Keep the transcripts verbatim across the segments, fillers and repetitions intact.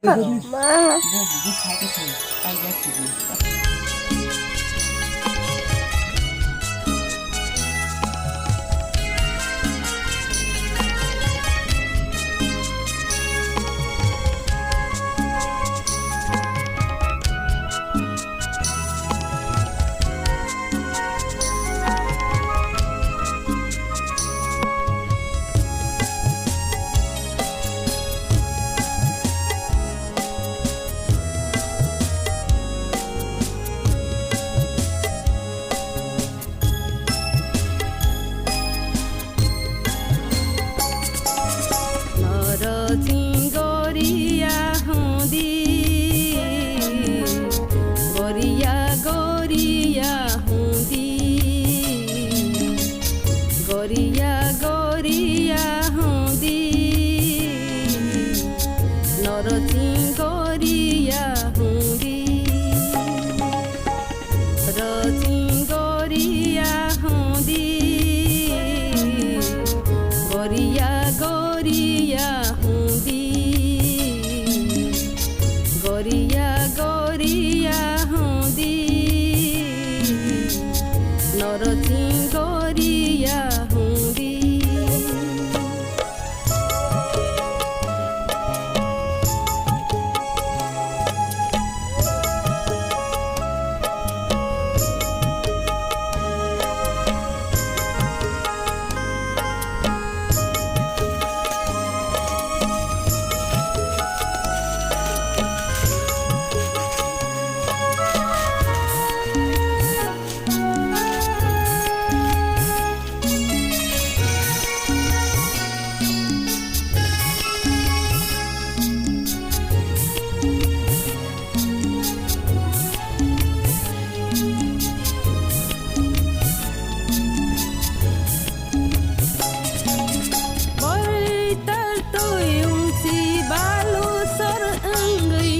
Mama. Bo buji kha khe se paijak sidi. Noro ching goria hundi, goria goria hundi, goria goria hundi, noro ching goria hundi. Rojing goria hundi, goria goria hundi, goria goria hundi, norojing goria hundi. Boi tal twi wngsi balu sor wngwi,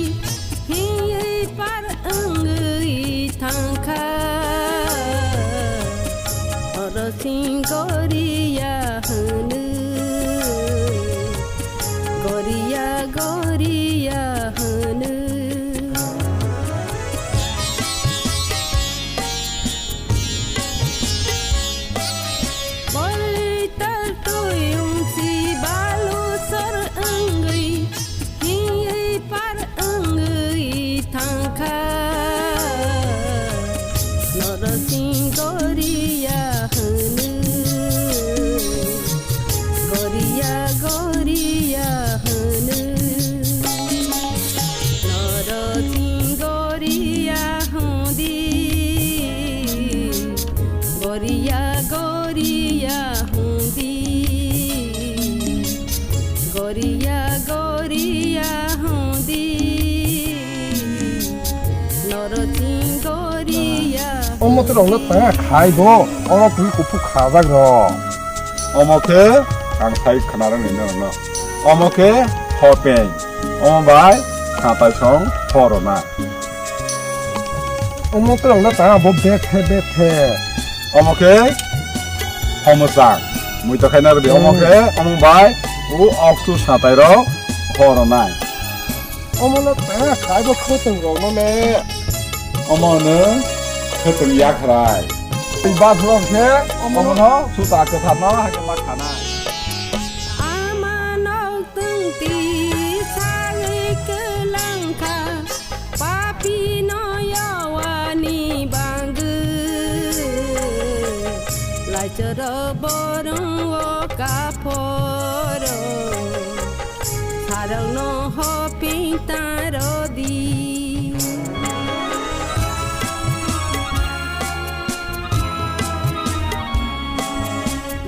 hiywi par wngwi thangkha. Oro sing goria hwnwi, goria goria hwnwi. Boi tal twi wngsi balu sor wngwi, hiywi par wngwi thangkha. Noro sing goria hwnwi, goria goria hwnwi. Noro sing goria hundi, goria goria hundi, goria goria hundi, noro sing goria. Omo to rok no tanga khai bo, oro twi kuphuk khajak rok. Omo khe ang sai khna rwngwi norokno. Omo khe hopeng. Omo bai khatai song phoro na. Omo kwlwng na ta abo bethe bethe. Omo khe homosa. Mui to khaina rwdi. Omo khe omo bai o oksu satai rok phoro nai. Omo no ta khaibo khotong rok no le. Omo no khotong yakhrai. Tei bathurok khe omo no suta kwthar no hakhe ma khanai. Ama nok tungti sagwi kwlangkha, papi no yawani bangwi. Laichoro borong o kaphoro. Sarokno hoping taro di.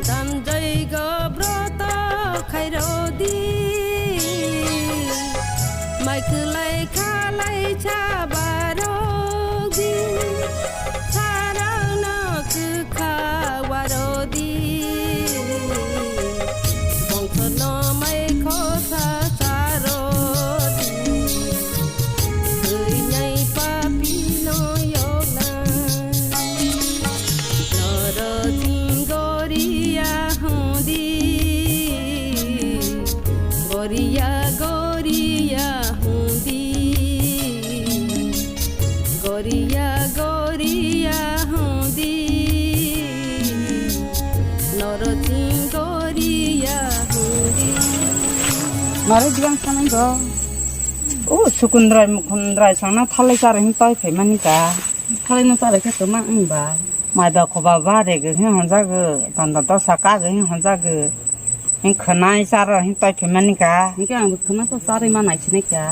Damjoi go broto khairo di. Mai khwlai khalai cha barok di. Sarokno kwkha waro di. Bongsono mai khosa saro di. Thwinai papi no yokna. Noro jing goria hundi. Goria goria hundi. Goria, goria, hundi. Norosing, goria, hundi. Nare jigang sanai go. O sukundrai mukundrai sangna thalai chara hin toi phaimani ka. Thalai no chara khe toma wng ba. Mai ba khoba ba rege hin honjago, danda dosa kago hin honjago. Hin khwnai chara hin toi phaimani ka. Hingke ang khwna to charwi ma naisinai ka.